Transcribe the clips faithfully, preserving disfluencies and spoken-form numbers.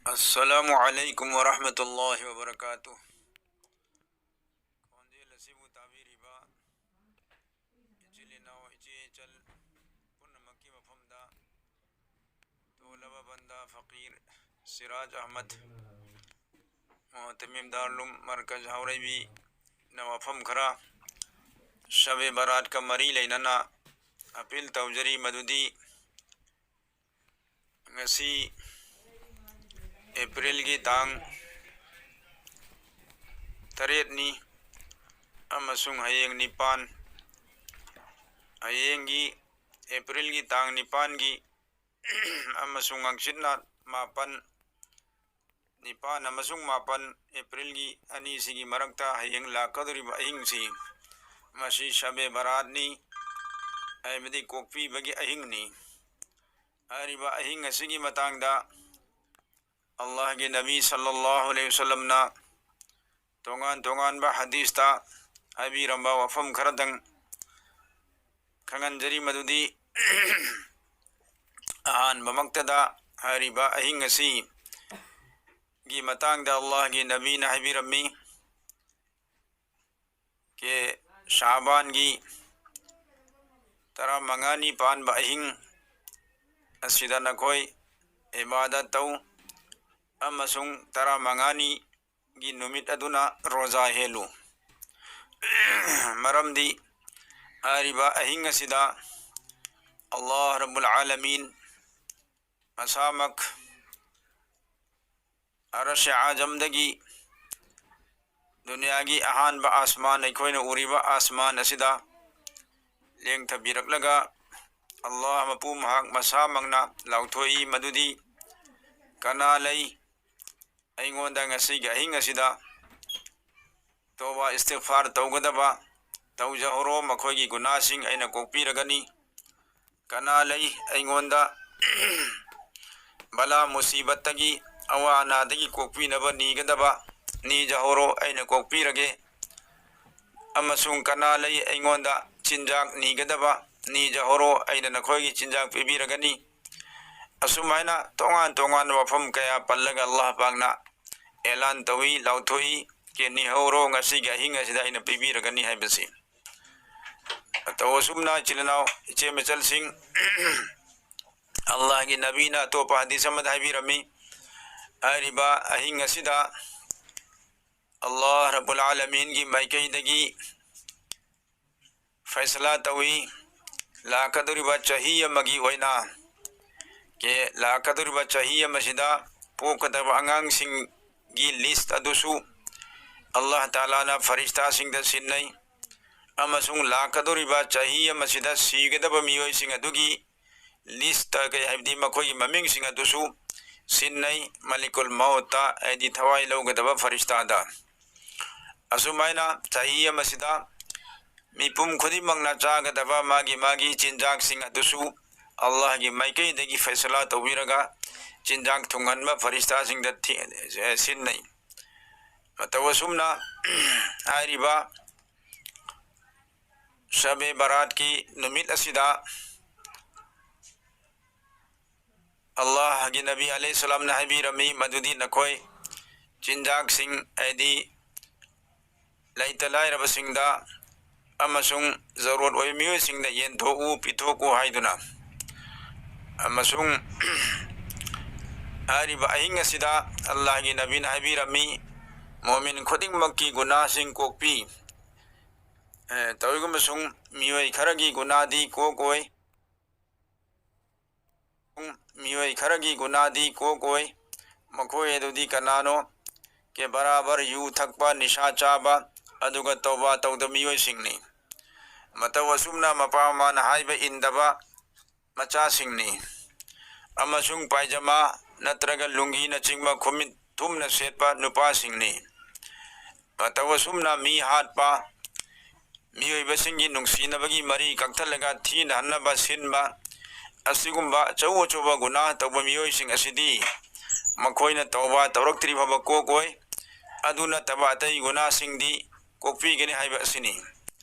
السلام عليكم ورحمة الله وبركاته. ꯈꯣꯟꯖꯦꯜ ꯑꯁꯤꯕꯨ ꯇꯥꯕꯤꯔꯤꯕ ꯏꯆꯤꯜ ꯏꯅꯥꯎ, ꯏꯆꯦ ꯏꯆꯜ ꯄꯨꯝꯅꯃꯛꯀꯤ ꯃꯐꯝꯗ ꯇꯣꯜꯂꯕ ꯕꯟꯗꯥ ꯐꯀꯤꯔ ꯁꯤꯔꯥꯖ ꯑꯍꯃꯗ, ꯃꯣꯍꯇꯃꯤꯝ ꯗꯥꯔꯨꯂꯨꯝ ꯃꯔꯀꯖ ꯍꯥꯎꯔꯩꯕꯤꯅ ꯋꯥꯐꯝ ꯈꯔ ꯁꯕꯦ ꯕꯔꯥꯠꯀ ꯃꯔꯤ ꯂꯩꯅꯅ ꯑꯄꯤꯜ ꯇꯧꯖꯔꯤ, ꯃꯗꯨꯗꯤ ꯉꯁꯤ ꯑꯦꯄ꯭ꯔꯤꯜꯒꯤ ꯇꯥꯡ ꯇꯔꯦꯠꯅꯤ ꯑꯃꯁꯨꯡ ꯍꯌꯦꯡ ꯅꯤꯄꯥꯟ, ꯍꯌꯦꯡꯒꯤ ꯑꯦꯄ꯭ꯔꯤꯜꯒꯤ ꯇꯥꯡ ꯅꯤꯄꯥꯟꯒꯤ ꯑꯃꯁꯨꯡ ꯍꯪꯆꯤꯠꯅ ꯃꯥꯄꯟ, ꯅꯤꯄꯥꯟ ꯑꯃꯁꯨꯡ ꯃꯥꯄꯟ ꯑꯦꯄ꯭ꯔꯤꯜꯒꯤ ꯑꯅꯤꯁꯤꯒꯤ ꯃꯔꯛꯇ ꯍꯌꯦꯡ ꯂꯥꯛꯀꯗꯧꯔꯤꯕ ꯑꯍꯤꯡꯁꯤ, ꯃꯁꯤ ꯁꯕꯦ ꯕꯔꯥꯠꯅꯤ, ꯍꯥꯏꯕꯗꯤ ꯀꯣꯛꯄꯤꯕꯒꯤ ꯑꯍꯤꯡꯅꯤ꯫ ꯍꯥꯏꯔꯤꯕ ꯑꯍꯤꯡ ꯑꯁꯤꯒꯤ ꯃꯇꯥꯡꯗ ꯑꯜꯂꯥꯍꯒꯤ ꯅꯕꯤ ꯁꯜꯂꯜꯂꯥꯍꯨ ꯑꯂꯩꯍꯤ ꯋꯁꯜꯂꯝꯅ ꯇꯣꯉꯥꯟ ꯇꯣꯉꯥꯟꯕ ꯍꯗꯤꯁꯇ ꯍꯥꯏꯕꯤꯔꯝꯕ ꯋꯥꯐꯝ ꯈꯔꯗꯪ ꯈꯪꯍꯟꯖꯔꯤ, ꯃꯗꯨꯗꯤ ꯑꯍꯥꯟꯕꯃꯛꯇꯗ ꯍꯥꯏꯔꯤꯕ ꯑꯍꯤꯡ ꯑꯁꯤꯒꯤ ꯃꯇꯥꯡꯗ ꯑꯜꯂꯥꯍꯒꯤ ꯅꯕꯤꯅ ꯍꯥꯏꯕꯤꯔꯝꯃꯤ, ꯀꯦ ꯁꯥꯕꯥꯟꯒꯤ ꯇꯔꯥꯃꯉꯥꯅꯤ ꯄꯥꯟꯕ ꯑꯍꯤꯡ ꯑꯁꯤꯗ ꯅꯈꯣꯏ ꯏꯕꯥꯗꯠ ꯇꯧ, ꯑꯃꯁꯨꯡ ꯇꯔꯥꯃꯉꯥꯅꯤꯒꯤ ꯅꯨꯃꯤꯠ ꯑꯗꯨꯅ ꯔꯣꯖꯥ ꯍꯦꯜꯂꯨ꯫ ꯃꯔꯝꯗꯤ ꯍꯥꯏꯔꯤꯕ ꯑꯍꯤꯡ ꯑꯁꯤꯗ ꯑꯜꯂꯥꯍ ꯔꯕꯨꯜ ꯑꯥꯂꯃꯤꯟ ꯃꯁꯥꯃꯛ ꯑꯔꯁ ꯑꯥꯖꯝꯗꯒꯤ ꯗꯨꯅꯤꯌꯥꯒꯤ ꯑꯍꯥꯟꯕ ꯑꯥꯁꯃꯥꯟ, ꯑꯩꯈꯣꯏꯅ ꯎꯔꯤꯕ ꯑꯥꯁꯃꯥꯟ ꯑꯁꯤꯗ ꯂꯦꯡꯊꯕꯤꯔꯛꯂꯒ ꯑꯜꯂꯥꯍ ꯃꯄꯨ ꯃꯍꯥꯛ ꯃꯁꯥꯃꯛꯅ ꯂꯥꯎꯊꯣꯛꯏ ꯃꯗꯨꯗꯤ, "ꯀꯅꯥ ꯂꯩ ꯑꯩꯉꯣꯟꯗ ꯉꯁꯤꯒꯤ ꯑꯍꯤꯡ ꯑꯁꯤꯗ ꯇꯧꯕ ꯏꯁꯇꯤꯒꯐꯥꯔ ꯇꯧꯒꯗꯕ? ꯇꯧꯖꯍꯧꯔꯣ, ꯃꯈꯣꯏꯒꯤ ꯒꯨꯅꯥꯁꯤꯡ ꯑꯩꯅ ꯀꯣꯛꯄꯤꯔꯒꯅꯤ꯫ ꯀꯅꯥ ꯂꯩ ꯑꯩꯉꯣꯟꯗ ꯕꯂꯥ ꯃꯨꯁꯤꯕꯠꯇꯒꯤ, ꯑꯋꯥ ꯑꯅꯥꯗꯒꯤ ꯀꯣꯛꯄꯤꯅꯕ ꯅꯤꯒꯗꯕ? ꯅꯤꯖꯍꯧꯔꯣ, ꯑꯩꯅ ꯀꯣꯛꯄꯤꯔꯒꯦ꯫ ꯑꯃꯁꯨꯡ ꯀꯅꯥ ꯂꯩ ꯑꯩꯉꯣꯟꯗ ꯆꯤꯟꯖꯥꯛ ꯅꯤꯒꯗꯕ? ꯅꯤꯖꯍꯧꯔꯣ, ꯑꯩꯅ ꯅꯈꯣꯏꯒꯤ ꯆꯤꯟꯖꯥꯛ ꯄꯤꯕꯤꯔꯒꯅꯤ"꯫ ꯑꯁꯨꯃꯥꯏꯅ ꯇꯣꯉꯥꯟ ꯇꯣꯉꯥꯟꯕ ꯋꯥꯐꯝ ꯀꯌꯥ ꯄꯜꯂꯒ ꯑꯜꯂꯥꯍ ꯄꯥꯛꯅ ꯑꯦꯂꯥꯟ ꯇꯧꯏ, ꯂꯥꯎꯊꯣꯛꯏ, "ꯀꯦꯅꯤꯍꯧꯔꯣ, ꯉꯁꯤꯒꯤ ꯑꯍꯤꯡ ꯑꯁꯤꯗ ꯑꯩꯅ ꯄꯤꯕꯤꯔꯒꯅꯤ" ꯍꯥꯏꯕꯁꯤ꯫ ꯃꯇꯧ ꯑꯁꯨꯝꯅ ꯏꯆꯤꯜ ꯏꯅꯥꯎ, ꯏꯆꯦ ꯃꯆꯜꯁꯤꯡ, ꯑꯜꯂꯥꯍꯒꯤ ꯅꯕꯤꯅ ꯑꯇꯣꯞꯄ ꯍꯗꯤꯁ ꯑꯃꯗ ꯍꯥꯏꯕꯤꯔꯝꯃꯤ, ꯍꯥꯏꯔꯤꯕ ꯑꯍꯤꯡ ꯑꯁꯤꯗ ꯑꯜꯂꯥꯍ ꯔꯕꯨꯜ ꯑꯥꯂꯃꯤꯟꯒꯤ ꯃꯥꯏꯀꯩꯗꯒꯤ ꯐꯩꯁꯂꯥ ꯇꯧꯏ꯫ ꯂꯥꯛꯀꯗꯧꯔꯤꯕ ꯆꯍꯤ ꯑꯃꯒꯤ ꯑꯣꯏꯅ, ꯀꯦ-, ꯂꯥꯛꯀꯗꯧꯔꯤꯕ ꯆꯍꯤ ꯑꯃꯁꯤꯗ ꯄꯣꯛꯀꯗꯕ ꯑꯉꯥꯡꯁꯤꯡꯒꯤ ꯂꯤꯁ꯭ꯠ ꯑꯗꯨꯁꯨ ꯑꯜꯂꯥꯍ ꯇꯥꯂꯥꯅ ꯐꯔꯤꯁꯇꯥꯁꯤꯡꯗ ꯁꯤꯟꯅꯩ, ꯑꯃꯁꯨꯡ ꯂꯥꯛꯀꯗꯧꯔꯤꯕ ꯆꯍꯤ ꯑꯃꯁꯤꯗ ꯁꯤꯒꯗꯕ ꯃꯤꯑꯣꯏꯁꯤꯡ ꯑꯗꯨꯒꯤ ꯂꯤꯁ꯭ꯠꯇ, ꯀꯩ ꯍꯥꯏꯕꯗꯤ ꯃꯈꯣꯏꯒꯤ ꯃꯃꯤꯡꯁꯤꯡ ꯑꯗꯨꯁꯨ ꯁꯤꯟꯅꯩ ꯃꯂꯤꯀꯨꯜ ꯃꯧꯠꯇ, ꯍꯥꯏꯗꯤ ꯊꯋꯥꯏ ꯂꯧꯒꯗꯕ ꯐꯔꯤꯁꯇꯥꯗ꯫ ꯑꯁꯨꯃꯥꯏꯅ ꯆꯍꯤ ꯑꯃꯁꯤꯗ ꯃꯤꯄꯨꯝ ꯈꯨꯗꯤꯡꯃꯛꯅ ꯆꯥꯒꯗꯕ ꯃꯥꯒꯤ ꯃꯥꯒꯤ ꯆꯤꯟꯖꯥꯛꯁꯤꯡ ꯑꯗꯨꯁꯨ ꯑꯜꯂꯥꯍꯒꯤ ꯃꯥꯏꯀꯩꯗꯒꯤ ꯐꯩꯁꯂꯥ ꯇꯧꯕꯤꯔꯒ ꯆꯤꯟꯖꯥꯛ ꯊꯨꯡꯍꯟꯕ ꯐꯔꯤꯁꯇꯥꯁꯤꯡꯗ ꯊꯤ-, ꯑꯦ, ꯁꯤꯟꯅꯩ꯫ ꯃꯇꯧ ꯑꯁꯨꯝꯅ ꯍꯥꯏꯔꯤꯕ ꯁꯕꯦ ꯕꯔꯥꯠꯀꯤ ꯅꯨꯃꯤꯠ ꯑꯁꯤꯗ ꯑꯜꯂꯥꯍꯒꯤ ꯅꯕꯤ ꯑꯂꯩꯍꯤ ꯁꯂꯥꯝꯅ ꯍꯥꯏꯕꯤꯔꯝꯃꯤ ꯃꯗꯨꯗꯤ ꯅꯈꯣꯏ ꯆꯤꯟꯖꯥꯛꯁꯤꯡ, ꯍꯥꯏꯗꯤ ꯂꯩꯇ ꯂꯥꯏꯔꯕꯁꯤꯡꯗ ꯑꯃꯁꯨꯡ ꯖꯔꯨꯔꯠ ꯑꯣꯏꯕ ꯃꯤꯑꯣꯏꯁꯤꯡꯗ ꯌꯦꯟꯊꯣꯛꯎ, ꯄꯤꯊꯣꯛꯎ ꯍꯥꯏꯗꯨꯅ꯫ ꯑꯃꯁꯨꯡ ꯍꯥꯏꯔꯤꯕ ꯑꯍꯤꯡ ꯑꯁꯤꯗ ꯑꯜꯂꯥꯍꯒꯤ ꯅꯕꯤꯅ ꯍꯥꯏꯕꯤꯔꯝꯃꯤ, ꯃꯣꯃꯤꯟ ꯈꯨꯗꯤꯡꯃꯛꯀꯤ ꯒꯨꯅꯥꯁꯤꯡ ꯀꯣꯛꯄꯤ꯫ ꯑꯦ, ꯇꯧꯏꯒꯨꯝꯕꯁꯨꯡ ꯃꯤꯑꯣꯏ ꯈꯔꯒꯤ ꯒꯨꯅꯥꯗꯤ ꯀꯣꯛꯑꯣꯏ꯫ ꯃꯤꯑꯣꯏ ꯈꯔꯒꯤ ꯒꯨꯅꯥꯗꯤ ꯀꯣꯛꯑꯣꯏ꯫ ꯃꯈꯣꯏ ꯑꯗꯨꯗꯤ ꯀꯅꯥꯅꯣ? ꯀꯦ ꯕꯔꯥꯕꯔ ꯌꯨ ꯊꯛꯄ, ꯅꯤꯁꯥ ꯆꯥꯕ, ꯑꯗꯨꯒ ꯇꯧꯕꯥ ꯇꯧꯗꯕ ꯃꯤꯑꯣꯏꯁꯤꯡꯅꯤ꯫ ꯃꯇꯧ ꯑꯁꯨꯝꯅ ꯃꯄꯥ ꯃꯃꯥꯅ ꯍꯥꯏꯕ ꯏꯟꯗꯕ ꯃꯆꯥꯁꯤꯡꯅꯤ꯫ ꯑꯃꯁꯨꯡ ꯄꯥꯏꯖꯃꯥ ꯅꯠꯇ꯭ꯔꯒ ꯂꯨꯡꯒꯤꯅꯆꯤꯡꯕ ꯈꯨꯃꯤꯠ ꯊꯨꯝꯅ ꯁꯦꯠꯄ ꯅꯨꯄꯥꯁꯤꯡꯅꯤ꯫ ꯃꯇꯧ ꯑꯁꯨꯝꯅ ꯃꯤ ꯍꯥꯠꯄ, ꯃꯤꯑꯣꯏꯕꯁꯤꯡꯒꯤ ꯅꯨꯡꯁꯤꯅꯕꯒꯤ ꯃꯔꯤ ꯀꯛꯊꯠꯂꯒ ꯊꯤꯅ ꯍꯟꯅꯕ ꯁꯤꯟꯕ, ꯑꯁꯤꯒꯨꯝꯕ ꯑꯆꯧ ꯑꯆꯧꯕ ꯒꯨꯅꯥ ꯇꯧꯕ ꯃꯤꯑꯣꯏꯁꯤꯡ ꯑꯁꯤꯗꯤ ꯃꯈꯣꯏꯅ ꯇꯧꯕꯥ ꯇꯧꯔꯛꯇ꯭ꯔꯤ ꯐꯥꯎꯕ ꯀꯣꯛꯑꯣꯏ꯫ ꯑꯗꯨ ꯅꯠꯇꯕ ꯑꯇꯩ ꯒꯨꯅꯥꯁꯤꯡꯗꯤ ꯀꯣꯛꯄꯤꯒꯅꯤ ꯍꯥꯏꯕ ꯑꯁꯤꯅꯤ꯫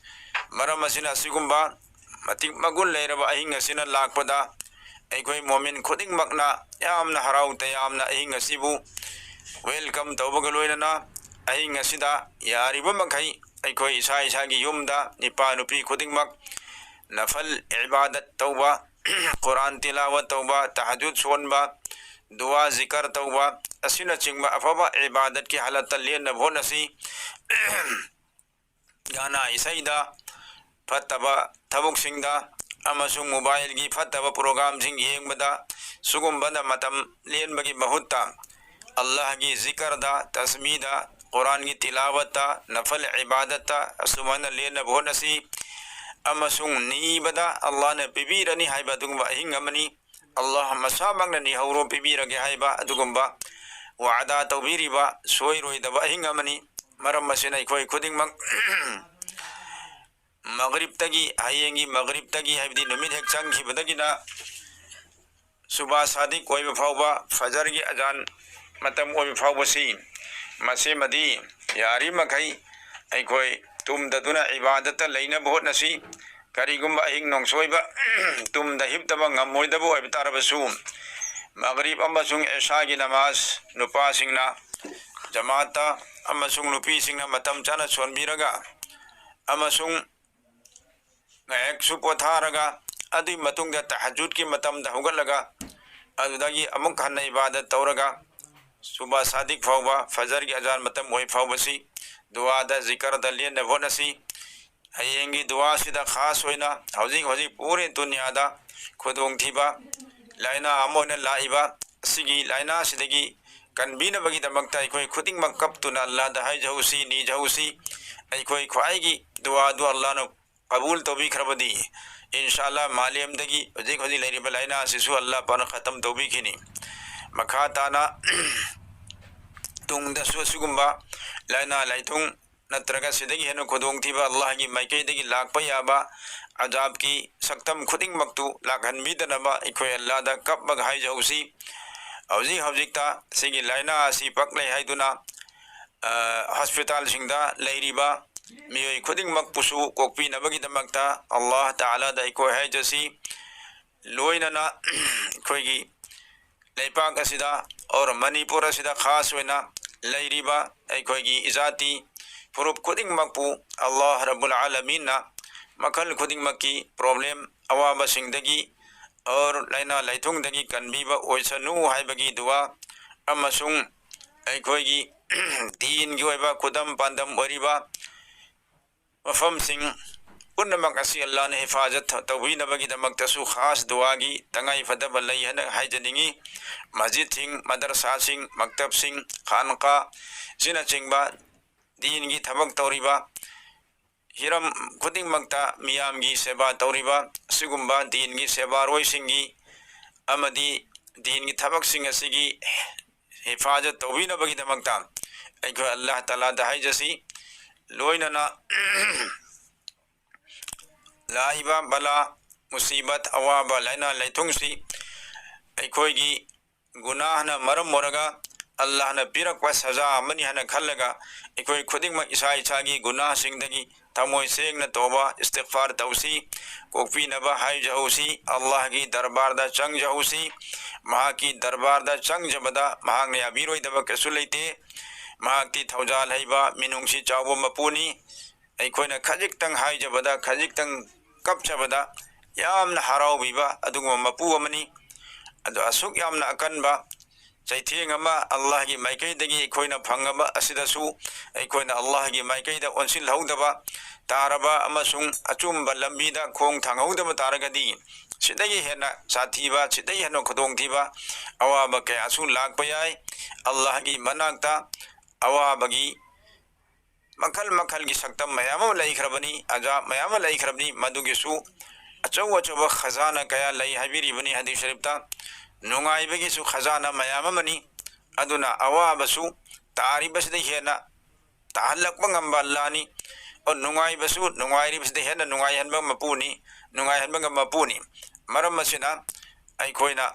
ꯃꯔꯝ ꯑꯁꯤꯅ ꯑꯁꯤꯒꯨꯝꯕ ꯃꯇꯤꯛ ꯃꯒꯨꯟ ꯂꯩꯔꯕ ꯑꯍꯤꯡ ꯑꯁꯤꯅ ꯂꯥꯛꯄꯗ ꯑꯩꯈꯣꯏ ꯃꯣꯃꯤꯟ ꯈꯨꯗꯤꯡꯃꯛꯅ ꯌꯥꯝꯅ ꯍꯔꯥꯎ ꯇꯌꯥꯝꯅ ꯑꯍꯤꯡ ꯑꯁꯤꯕꯨ welcome ꯇꯧꯕꯒ ꯂꯣꯏꯅꯅ, ꯑꯍꯤꯡ ꯑꯁꯤꯗ ꯌꯥꯔꯤꯕ ꯃꯈꯩ ꯑꯩꯈꯣꯏ ꯏꯁꯥ ꯏꯁꯥꯒꯤ ꯌꯨꯝꯗ ꯅꯤꯄꯥ ꯅꯨꯄꯤ ꯈꯨꯗꯤꯡꯃꯛ ꯅꯐꯜ ꯏꯕꯥꯗꯠ ꯇꯧꯕ, ꯀꯨꯔꯥꯟ ꯇꯤꯂꯥꯋꯠ ꯇꯧꯕ, ꯇꯍꯖꯨꯗ ꯁꯣꯟꯕ, ꯗꯨꯋꯥ ꯖꯤꯀꯔ ꯇꯧꯕ ꯑꯁꯤꯅꯆꯤꯡꯕ ꯑꯐꯕ ꯏꯕꯥꯗꯠꯀꯤ ꯍꯥꯂꯠꯇ ꯂꯦꯟꯅꯕ ꯍꯣꯠꯅꯁꯤ꯫ ꯒꯥꯅꯥ ꯏꯁꯩꯗ, ꯐꯠꯇꯕ ꯊꯕꯛꯁꯤꯡꯗ ꯑꯃꯁꯨꯡ mobileꯒꯤ ꯐꯠꯇꯕ programꯁꯤꯡ ꯌꯦꯡꯕꯗ, ꯁꯤꯒꯨꯝꯕꯗ ꯃꯇꯝ ꯂꯦꯟꯕꯒꯤ ꯃꯍꯨꯠꯇ ꯑꯜꯂꯥꯍꯒꯤ ꯖꯤꯀꯔꯗ, ꯇꯁꯃꯤꯗ, ꯀꯨꯔꯥꯟꯒꯤ ꯇꯤꯂꯥꯋꯠꯇ, ꯅꯐꯜ ꯏꯕꯥꯗꯠꯇ ꯑꯁꯨꯃꯥꯏꯅ ꯂꯦꯟꯅꯕ ꯍꯣꯠꯅꯁꯤ꯫ ꯑꯃꯁꯨꯡ ꯅꯤꯕꯗ ꯑꯜꯂꯥꯍꯅ ꯄꯤꯕꯤꯔꯅꯤ ꯍꯥꯏꯕ ꯑꯗꯨꯒꯨꯝꯕ ꯑꯍꯤꯡ ꯑꯃꯅꯤ꯫ ꯑꯜꯂꯥꯍ ꯃꯁꯥꯃꯛꯅ ꯅꯤꯍꯧꯔꯣ, ꯄꯤꯕꯤꯔꯒꯦ ꯍꯥꯏꯕ ꯑꯗꯨꯒꯨꯝꯕ ꯋꯥꯗꯥ ꯇꯧꯕꯤꯔꯤꯕ ꯁꯣꯏꯔꯣꯏꯗꯕ ꯑꯍꯤꯡ ꯑꯃꯅꯤ꯫ ꯃꯔꯝ ꯑꯁꯤꯅ ꯑꯩꯈꯣꯏ ꯈꯨꯗꯤꯡꯃꯛ ꯃꯒꯔꯤꯕꯇꯒꯤ, ꯍꯌꯦꯡꯒꯤ ꯃꯒꯔꯤꯕꯇꯒꯤ, ꯍꯥꯏꯕꯗꯤ ꯅꯨꯃꯤꯠ ꯍꯦꯛ ꯆꯪꯈꯤꯕꯗꯒꯤꯅ ꯁꯨꯕꯥ ꯁꯥꯗꯤꯛ ꯑꯣꯏꯕ ꯐꯥꯎꯕ, ꯐꯖꯔꯒꯤ ꯑꯖꯥꯟ ꯃꯇꯝ ꯑꯣꯏꯕ ꯐꯥꯎꯕꯁꯤ, ꯃꯁꯤꯃꯗꯤ ꯌꯥꯔꯤꯃꯈꯩ ꯑꯩꯈꯣꯏ ꯇꯨꯝꯗꯗꯨꯅ ꯏꯕꯥꯗꯠꯇ ꯂꯩꯅꯕ ꯍꯣꯠꯅꯁꯤ꯫ ꯀꯔꯤꯒꯨꯝꯕ ꯑꯍꯤꯡ ꯅꯣꯡꯁꯣꯏꯕ ꯇꯨꯝꯗ ꯍꯤꯞꯇꯕ ꯉꯝꯃꯣꯏꯗꯕ ꯑꯣꯏꯕ ꯇꯥꯔꯕꯁꯨ, ꯃꯒꯔꯤꯕ ꯑꯃꯁꯨꯡ ꯏꯁꯥꯒꯤ ꯅꯃꯥꯖ ꯅꯨꯄꯥꯁꯤꯡꯅ ꯖꯃꯥꯠꯇ ꯑꯃꯁꯨꯡ ꯅꯨꯄꯤꯁꯤꯡꯅ ꯃꯇꯝ ꯆꯥꯅ ꯁꯣꯟꯕꯤꯔꯒ ꯑꯃꯁꯨꯡ ꯉꯥꯏꯍꯥꯛꯁꯨ ꯄꯣꯊꯥꯔꯒ, ꯑꯗꯨꯒꯤ ꯃꯇꯨꯡꯗ ꯇꯍꯖꯨꯗꯀꯤ ꯃꯇꯝꯗ ꯍꯧꯒꯠꯂꯒ, ꯑꯗꯨꯗꯒꯤ ꯑꯃꯨꯛ ꯍꯟꯅ ꯏꯕꯥꯗꯠ ꯇꯧꯔꯒ, ꯁꯨꯕꯥ ꯁꯥꯗꯤꯛ ꯐꯥꯎꯕ, ꯐꯖꯔꯒꯤ ꯑꯖꯥꯟ ꯃꯇꯝ ꯑꯣꯏ ꯐꯥꯎꯕꯁꯤ ꯗꯨꯋꯥꯗ, ꯖꯤꯀꯔꯗ ꯂꯦꯟꯅꯕ ꯍꯣꯠꯅꯁꯤ꯫ ꯍꯌꯦꯡꯒꯤ ꯗꯨꯋꯥꯁꯤꯗ ꯈꯥꯁ ꯑꯣꯏꯅ ꯍꯧꯖꯤꯛ ꯍꯧꯖꯤꯛ ꯄꯨꯔꯦ ꯗꯨꯅꯤꯌꯥꯗ ꯈꯨꯗꯣꯡꯊꯤꯕ ꯂꯥꯏꯅꯥ ꯑꯃ ꯑꯣꯏꯅ ꯂꯥꯛꯏꯕ ꯑꯁꯤꯒꯤ ꯂꯥꯏꯅꯥꯁꯤꯗꯒꯤ ꯀꯟꯕꯤꯅꯕꯒꯤꯗꯃꯛꯇ ꯑꯩꯈꯣꯏ ꯈꯨꯗꯤꯡꯃꯛ ꯀꯞꯇꯨꯅ ꯑꯜꯂꯥꯗ ꯍꯥꯏꯖꯍꯧꯁꯤ, ꯅꯤꯖꯍꯧꯁꯤ꯫ ꯑꯩꯈꯣꯏ ꯈ꯭ꯋꯥꯏꯒꯤ ꯗꯨꯋꯥꯗꯨ ꯑꯜꯂꯥꯅ ꯀꯕꯨꯜ ꯇꯧꯕꯤꯈ꯭ꯔꯕꯗꯤ, ꯏꯟꯁꯥ ꯑꯜꯂꯥ, ꯃꯥꯂꯦꯝꯗꯒꯤ ꯍꯧꯖꯤꯛ ꯍꯧꯖꯤꯛ ꯂꯩꯔꯤꯕ ꯂꯥꯏꯅꯥ ꯑꯁꯤꯁꯨ ꯑꯜꯂꯥ ꯄꯥꯛꯅ ꯈꯇꯝ ꯇꯧꯕꯤꯈꯤꯅꯤ꯫ ꯃꯈꯥ ꯇꯥꯅ ꯇꯨꯡꯗꯁꯨ ꯑꯁꯤꯒꯨꯝꯕ ꯂꯥꯏꯅꯥ ꯂꯥꯏꯊꯨꯡ ꯅꯠꯇ꯭ꯔꯒ ꯁꯤꯗꯒꯤ ꯍꯦꯟꯅ ꯈꯨꯗꯣꯡꯊꯤꯕ ꯑꯜꯂꯥꯍꯒꯤ ꯃꯥꯏꯀꯩꯗꯒꯤ ꯂꯥꯛꯄ ꯌꯥꯕ ꯑꯖꯥꯕꯀꯤ ꯁꯛꯇꯝ ꯈꯨꯗꯤꯡꯃꯛꯇꯨ ꯂꯥꯛꯍꯟꯕꯤꯗꯅꯕ ꯑꯩꯈꯣꯏ ꯑꯜꯂꯥꯗ ꯀꯞꯄꯒ ꯍꯥꯏꯖꯍꯧꯁꯤ꯫ ꯍꯧꯖꯤꯛ ꯍꯧꯖꯤꯛꯇ ꯁꯤꯒꯤ ꯂꯥꯏꯅꯥ ꯑꯁꯤ ꯄꯛꯂꯦ ꯍꯥꯏꯗꯨꯅ, ꯑ, ꯍꯣꯁꯄꯤꯇꯥꯜꯁꯤꯡꯗ ꯂꯩꯔꯤꯕ ꯃꯤꯑꯣꯏ ꯈꯨꯗꯤꯡꯃꯛꯄꯨꯁꯨ ꯀꯣꯛꯄꯤꯅꯕꯒꯤꯗꯃꯛꯇ ꯑꯜꯂꯥꯍ ꯇꯥꯂꯥꯗ ꯑꯩꯈꯣꯏ ꯍꯥꯏꯖꯁꯤ꯫ ꯂꯣꯏꯅꯅ ꯑꯩꯈꯣꯏꯒꯤ ꯂꯩꯄꯥꯛ ꯑꯁꯤꯗ ꯑꯣꯔ ꯃꯅꯤꯄꯨꯔ ꯑꯁꯤꯗ ꯈꯥꯁ ꯑꯣꯏꯅ ꯂꯩꯔꯤꯕ ꯑꯩꯈꯣꯏꯒꯤ ꯏꯖꯥꯇꯤ ꯐꯨꯔꯨꯞ ꯈꯨꯗꯤꯡꯃꯛꯄꯨ ꯑꯜꯂꯥꯍ ꯔꯕꯨꯜ ꯑꯥꯂꯃꯤꯟꯅ ꯃꯈꯜ ꯈꯨꯗꯤꯡꯃꯛꯀꯤ ꯄ꯭ꯔꯣꯕ꯭ꯂꯦꯝ ꯑꯋꯥꯕꯁꯤꯡꯗꯒꯤ ꯑꯣꯔ ꯂꯥꯏꯅꯥ ꯂꯥꯏꯊꯨꯡꯗꯒꯤ ꯀꯟꯕꯤꯕ ꯑꯣꯏꯁꯅꯨ ꯍꯥꯏꯕꯒꯤ ꯗꯨꯋꯥ ꯑꯃꯁꯨꯡ ꯑꯩꯈꯣꯏꯒꯤ ꯗꯤꯟꯒꯤ ꯑꯣꯏꯕ ꯈꯨꯗꯝ ꯄꯥꯟꯗꯝ ꯑꯣꯏꯔꯤꯕ ꯃꯐꯝꯁꯤꯡ ꯄꯨꯝꯅꯃꯛ ꯑꯁꯤ ꯑꯜꯂꯥꯍꯅ ꯍꯤꯐꯥꯖꯠ ꯇꯧꯕꯤꯅꯕꯒꯤꯗꯃꯛꯇꯁꯨ ꯈꯥꯁ ꯗꯨꯋꯥꯒꯤ ꯇꯉꯥꯏꯐꯗꯕ ꯂꯩ ꯍꯥꯏꯅ ꯍꯥꯏꯖꯅꯤꯡꯏ꯫ ꯃꯁꯖꯤꯗꯁꯤꯡ, ꯃꯗꯔꯁꯥꯁꯤꯡ, ꯃꯛꯇꯕꯁꯤꯡ, ꯈꯥꯟꯈꯥ ꯑꯁꯤꯅꯆꯤꯡꯕ ꯗꯤꯟꯒꯤ ꯊꯕꯛ ꯇꯧꯔꯤꯕ ꯍꯤꯔꯝ ꯈꯨꯗꯤꯡꯃꯛꯇ ꯃꯤꯌꯥꯝꯒꯤ ꯁꯦꯕꯥ ꯇꯧꯔꯤꯕ ꯑꯁꯤꯒꯨꯝꯕ ꯗꯤꯟꯒꯤ ꯁꯦꯕꯥꯔꯣꯏꯁꯤꯡꯒꯤ ꯑꯃꯗꯤ ꯗꯤꯟꯒꯤ ꯊꯕꯛꯁꯤꯡ ꯑꯁꯤꯒꯤ ꯍꯤꯐꯥꯖꯠ ꯇꯧꯕꯤꯅꯕꯒꯤꯗꯃꯛꯇ ꯑꯩꯈꯣꯏ ꯑꯜꯂꯥꯍ ꯇꯥꯂꯥꯗ ꯍꯥꯏꯖꯁꯤ꯫ ꯂꯣꯏꯅꯅ ꯂꯥꯛꯏꯕ ꯕꯂꯥ, ꯃꯨꯁꯤꯕꯠ, ꯑꯋꯥꯕ, ꯂꯥꯏꯅꯥ ꯂꯥꯏꯊꯨꯡꯁꯤ ꯑꯩꯈꯣꯏꯒꯤ ꯒꯨꯅꯥꯍꯅ ꯃꯔꯝ ꯑꯣꯏꯔꯒ ꯑꯜꯂꯥꯍꯅ ꯄꯤꯔꯛꯄ ꯁꯖꯥ ꯑꯃꯅꯤ ꯍꯥꯏꯅ ꯈꯜꯂꯒ ꯑꯩꯈꯣꯏ ꯈꯨꯗꯤꯡꯃꯛ ꯏꯁꯥ ꯏꯁꯥꯒꯤ ꯒꯨꯅꯥꯍꯁꯤꯡꯗꯒꯤ ꯊꯃꯣꯏ ꯁꯦꯡꯅ ꯇꯧꯕ ꯏꯁꯇꯤꯒꯐꯥꯔ ꯇꯧꯁꯤ, ꯀꯣꯛꯄꯤꯅꯕ ꯍꯥꯏꯖꯍꯧꯁꯤ, ꯑꯜꯂꯥꯍꯒꯤ ꯗꯔꯕꯥꯔꯗ ꯆꯪꯖꯍꯧꯁꯤ꯫ ꯃꯍꯥꯛꯀꯤ ꯗꯔꯕꯥꯔꯗ ꯆꯪꯖꯕꯗ ꯃꯍꯥꯛꯅ ꯌꯥꯕꯤꯔꯣꯏꯗꯕ ꯀꯩꯁꯨ ꯂꯩꯇꯦ꯫ ꯃꯍꯥꯛꯇꯤ ꯊꯧꯖꯥꯜ ꯍꯩꯕ, ꯃꯤꯅꯨꯡꯁꯤ ꯆꯥꯎꯕ ꯃꯄꯨꯅꯤ꯫ ꯑꯩꯈꯣꯏꯅ ꯈꯖꯤꯛꯇꯪ ꯍꯥꯏꯖꯕꯗ, ꯈꯖꯤꯛꯇꯪ ꯀꯞꯆꯕꯗ ꯌꯥꯝꯅ ꯍꯔꯥꯎꯕꯤꯕ ꯑꯗꯨꯒꯨꯝꯕ ꯃꯄꯨ ꯑꯃꯅꯤ꯫ ꯑꯗꯣ ꯑꯁꯨꯛ ꯌꯥꯝꯅ ꯑꯀꯟꯕ ꯆꯩꯊꯦꯡ ꯑꯃ ꯑꯜꯂꯥꯍꯒꯤ ꯃꯥꯏꯀꯩꯗꯒꯤ ꯑꯩꯈꯣꯏꯅ ꯐꯪꯉꯕ ꯑꯁꯤꯗꯁꯨ ꯑꯩꯈꯣꯏꯅ ꯑꯜꯂꯥꯍꯒꯤ ꯃꯥꯏꯀꯩꯗ ꯑꯣꯟꯁꯤꯜꯍꯧꯗꯕ ꯇꯥꯔꯕ ꯑꯃꯁꯨꯡ ꯑꯆꯨꯝꯕ ꯂꯝꯕꯤꯗ ꯈꯣꯡ ꯊꯥꯡꯍꯧꯗꯕ ꯇꯥꯔꯒꯗꯤ ꯁꯤꯗꯒꯤ ꯍꯦꯟꯅ ꯁꯥꯊꯤꯕ, ꯁꯤꯗꯒꯤ ꯍꯦꯟꯅ ꯈꯨꯗꯣꯡꯊꯤꯕ ꯑꯋꯥꯕ ꯀꯌꯥꯁꯨ ꯂꯥꯛꯄ ꯌꯥꯏ꯫ ꯑꯜꯂꯥꯍꯒꯤ ꯃꯅꯥꯛꯇ ꯑꯋꯥꯕꯒꯤ ꯃꯈꯜ ꯃꯈꯜꯒꯤ ꯁꯛꯇꯝ ꯃꯌꯥꯝ ꯑꯃ ꯂꯩꯈ꯭ꯔꯕꯅꯤ, ꯑꯖꯥꯕ ꯃꯌꯥꯝ ꯑꯃ ꯂꯩꯈ꯭ꯔꯕꯅꯤ꯫ ꯃꯗꯨꯒꯤꯁꯨ ꯑꯆꯧ ꯑꯆꯧꯕ ꯈꯖꯥꯅ ꯀꯌꯥ ꯂꯩ ꯍꯥꯏꯕꯤꯔꯤꯕꯅꯤ ꯍꯗꯤꯁ ꯁꯔꯤꯐꯇ꯫ ꯅꯨꯡꯉꯥꯏꯕꯒꯤꯁꯨ ꯈꯖꯥꯅ ꯃꯌꯥꯝ ꯑꯃꯅꯤ꯫ ꯑꯗꯨꯅ ꯑꯋꯥꯕꯁꯨ ꯇꯥꯔꯤꯕꯁꯤꯗ ꯍꯦꯟꯅ ꯇꯥꯍꯜꯂꯛꯄ ꯉꯝꯕ ꯑꯜꯂꯥꯅꯤ꯫ ꯑꯣ, ꯅꯨꯡꯉꯥꯏꯕꯁꯨ ꯅꯨꯡꯉꯥꯏꯔꯤꯕꯁꯤꯗ ꯍꯦꯟꯅ ꯅꯨꯡꯉꯥꯏꯍꯟꯕ ꯃꯄꯨꯅꯤ, ꯅꯨꯡꯉꯥꯏꯍꯟꯕ ꯉꯝꯕ ꯃꯄꯨꯅꯤ꯫ ꯃꯔꯝ ꯑꯁꯤꯅ ꯑꯩꯈꯣꯏꯅ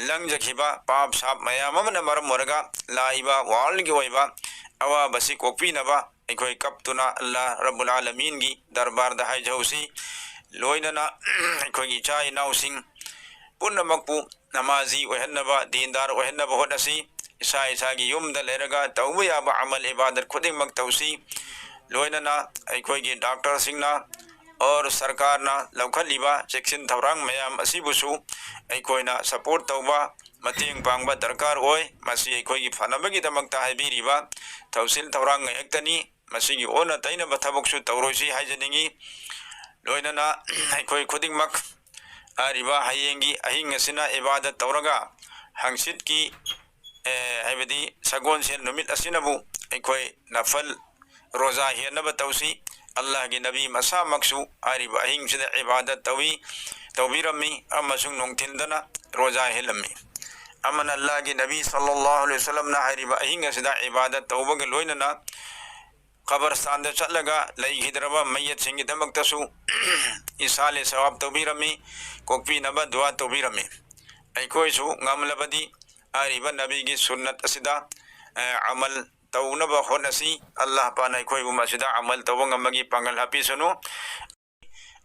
ꯂꯪꯖꯈꯤꯕ ꯄꯥꯞ ꯁꯥꯞ ꯃꯌꯥꯝ ꯑꯃꯅ ꯃꯔꯝ ꯑꯣꯏꯔꯒ ꯂꯥꯛꯏꯕ ꯋꯥꯔꯜꯒꯤ ꯑꯣꯏꯕ ꯑꯋꯥꯕꯁꯤ ꯀꯣꯛꯄꯤꯅꯕ ꯑꯩꯈꯣꯏ ꯀꯞꯇꯨꯅ ꯑꯜꯂꯥ ꯔꯕꯨꯜ ꯑꯥꯂꯃꯤꯟꯒꯤ ꯗꯔꯕꯥꯔꯗ ꯍꯥꯏꯖꯍꯧꯁꯤ꯫ ꯂꯣꯏꯅꯅ ꯑꯩꯈꯣꯏꯒꯤ ꯏꯆꯥ ꯏꯅꯥꯎꯁꯤꯡ ꯄꯨꯝꯅꯃꯛꯄꯨ ꯅꯃꯥꯖꯤ ꯑꯣꯏꯍꯟꯅꯕ, ꯗꯤꯟꯗꯥꯔ ꯑꯣꯏꯍꯟꯅꯕ ꯍꯣꯠꯅꯁꯤ꯫ ꯏꯁꯥ ꯏꯁꯥꯒꯤ ꯌꯨꯝꯗ ꯂꯩꯔꯒ ꯇꯧꯕ ꯌꯥꯕ ꯑꯃꯜ ꯏꯕꯥꯗꯠ ꯈꯨꯗꯤꯡꯃꯛ ꯇꯧꯁꯤ꯫ ꯂꯣꯏꯅꯅ ꯑꯩꯈꯣꯏꯒꯤ ꯗꯥꯛꯇꯔꯁꯤꯡꯅ ꯑꯣꯔ ꯁꯔꯀꯥꯔꯅ ꯂꯧꯈꯠꯂꯤꯕ ꯆꯦꯛꯁꯤꯟ ꯊꯧꯔꯥꯡ ꯃꯌꯥꯝ ꯑꯁꯤꯕꯨꯁꯨ ꯑꯩꯈꯣꯏꯅ ꯁꯄꯣꯔꯠ ꯇꯧꯕ, ꯃꯇꯦꯡ ꯄꯥꯡꯕ ꯗꯔꯀꯥꯔ ꯑꯣꯏ꯫ ꯃꯁꯤ ꯑꯩꯈꯣꯏꯒꯤ ꯐꯅꯕꯒꯤꯗꯃꯛꯇ ꯍꯥꯏꯕꯤꯔꯤꯕ ꯊꯧꯁꯤꯜ ꯊꯧꯔꯥꯡ ꯉꯥꯛꯇꯅꯤ꯫ ꯃꯁꯤꯒꯤ ꯑꯣꯟꯅ ꯇꯩꯅꯕ ꯊꯕꯛꯁꯨ ꯇꯧꯔꯣꯏꯁꯤ ꯍꯥꯏꯖꯅꯤꯡꯏ꯫ ꯂꯣꯏꯅꯅ ꯑꯩꯈꯣꯏ ꯈꯨꯗꯤꯡꯃꯛ ꯍꯥꯏꯔꯤꯕ ꯍꯌꯦꯡꯒꯤ ꯑꯍꯤꯡ ꯑꯁꯤꯅ ꯏꯕꯥꯗꯠ ꯇꯧꯔꯒ ꯍꯪꯆꯤꯠꯀꯤ, ꯑꯦ, ꯍꯥꯏꯕꯗꯤ ꯁꯒꯣꯜꯁꯦꯟ ꯅꯨꯃꯤꯠ ꯑꯁꯤꯅꯕꯨ ꯑꯩꯈꯣꯏ ꯅꯐꯜ ꯔꯣꯖꯥ ꯍꯦꯟꯅꯕ ꯇꯧꯁꯤ꯫ ꯑꯜꯂꯥꯍꯒꯤ ꯅꯕꯤ ꯃꯁꯥꯃꯛꯁꯨ ꯍꯥꯏꯔꯤꯕ ꯑꯍꯤꯡꯁꯤꯗ ꯏꯕꯥꯗꯠ ꯇꯧꯏ, ꯇꯧꯕꯤꯔꯝꯃꯤ ꯑꯃꯁꯨꯡ ꯅꯨꯡꯊꯤꯜꯗꯅ ꯔꯣꯖꯥ ꯍꯦꯜꯂꯝꯃꯤ꯫ ꯑꯃꯅ ꯑꯜꯂꯥꯍꯒꯤ ꯅꯕꯤ ꯁꯜꯂꯜꯂꯥꯍꯨ ꯑꯂꯩꯍꯤ ꯋꯁꯜꯂꯝꯅ ꯍꯥꯏꯔꯤꯕ ꯑꯍꯤꯡ ꯑꯁꯤꯗ ꯏꯕꯥꯗꯠ ꯇꯧꯕꯒ ꯂꯣꯏꯅꯅ ꯈꯕꯔꯁꯇꯥꯟꯗ ꯆꯠꯂꯒ ꯂꯩꯈꯤꯗ꯭ꯔꯕ ꯃꯩꯌꯠꯁꯤꯡꯒꯤꯗꯃꯛꯇꯁꯨ ꯏꯁꯥꯂꯦ ꯁꯋꯥꯕ ꯇꯧꯕꯤꯔꯝꯃꯤ, ꯀꯣꯛꯄꯤꯅꯕ ꯗꯨꯋꯥ ꯇꯧꯕꯤꯔꯝꯃꯤ꯫ ꯑꯩꯈꯣꯏꯁꯨ ꯉꯝꯂꯕꯗꯤ ꯍꯥꯏꯔꯤꯕ ꯅꯕꯤꯒꯤ ꯁꯨꯟꯅꯠ ꯑꯁꯤꯗ, ꯑꯦ, ꯑꯃꯜ ꯇꯧꯅꯕ ꯍꯣꯠꯅꯁꯤ꯫ ꯑꯜꯂꯥꯍ ꯄꯥꯛꯅ ꯑꯩꯈꯣꯏꯕꯨ ꯃꯁꯤꯗ ꯑꯃꯜ ꯇꯧꯕ ꯉꯝꯕꯒꯤ ꯄꯥꯡꯒꯜ ꯍꯥꯞꯄꯤꯁꯅꯨ꯫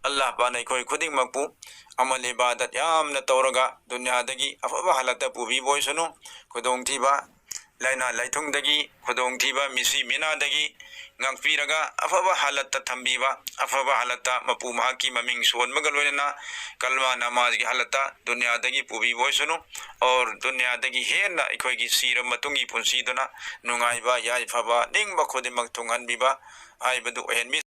ꯑꯜꯂꯥꯍ ꯄꯥꯛꯅ ꯑꯩꯈꯣꯏ ꯈꯨꯗꯤꯡꯃꯛꯄꯨ ꯑꯃꯜ ꯏꯕꯥꯗꯠ ꯌꯥꯝꯅ ꯇꯧꯔꯒ ꯗꯨꯅꯤꯌꯥꯗꯒꯤ ꯑꯐꯕ ꯍꯥꯂꯠꯇ ꯄꯨꯕꯤꯕ ꯑꯣꯏꯁꯅꯨ꯫ ꯈꯨꯗꯣꯡꯊꯤꯕ, ꯂꯥꯏꯅꯥ ꯂꯥꯏꯊꯨꯡꯗꯒꯤ, ꯈꯨꯗꯣꯡꯊꯤꯕ ꯃꯤꯁꯤ ꯃꯤꯅꯥꯗꯒꯤ ꯉꯥꯛꯄꯤꯔꯒ ꯑꯐꯕ ꯍꯥꯂꯠꯇ ꯊꯝꯕꯤꯕ, ꯑꯐꯕ ꯍꯥꯂꯠꯇ ꯃꯄꯨ ꯃꯍꯥꯛꯀꯤ ꯃꯃꯤꯡ ꯁꯣꯟꯕꯒ ꯂꯣꯏꯅꯅ ꯀꯜꯃꯥ ꯅꯃꯥꯖꯒꯤ ꯍꯥꯂꯠꯇ ꯗꯨꯅꯤꯌꯥꯗꯒꯤ ꯄꯨꯕꯤꯕ ꯑꯣꯏꯁꯅꯨ꯫ ꯑꯣꯔ ꯗꯨꯅꯤꯌꯥꯗꯒꯤ ꯍꯦꯟꯅ ꯑꯩꯈꯣꯏꯒꯤ ꯁꯤꯔꯕ ꯃꯇꯨꯡꯒꯤ ꯄꯨꯟꯁꯤꯗꯨꯅ ꯅꯨꯡꯉꯥꯏꯕ, ꯌꯥꯏꯐꯕ, ꯅꯤꯡꯕ ꯈꯨꯗꯤꯡꯃꯛ ꯊꯨꯡꯍꯟꯕꯤꯕ ꯍꯥꯏꯕꯗꯨ ꯑꯣꯏꯍꯟꯕꯤ꯫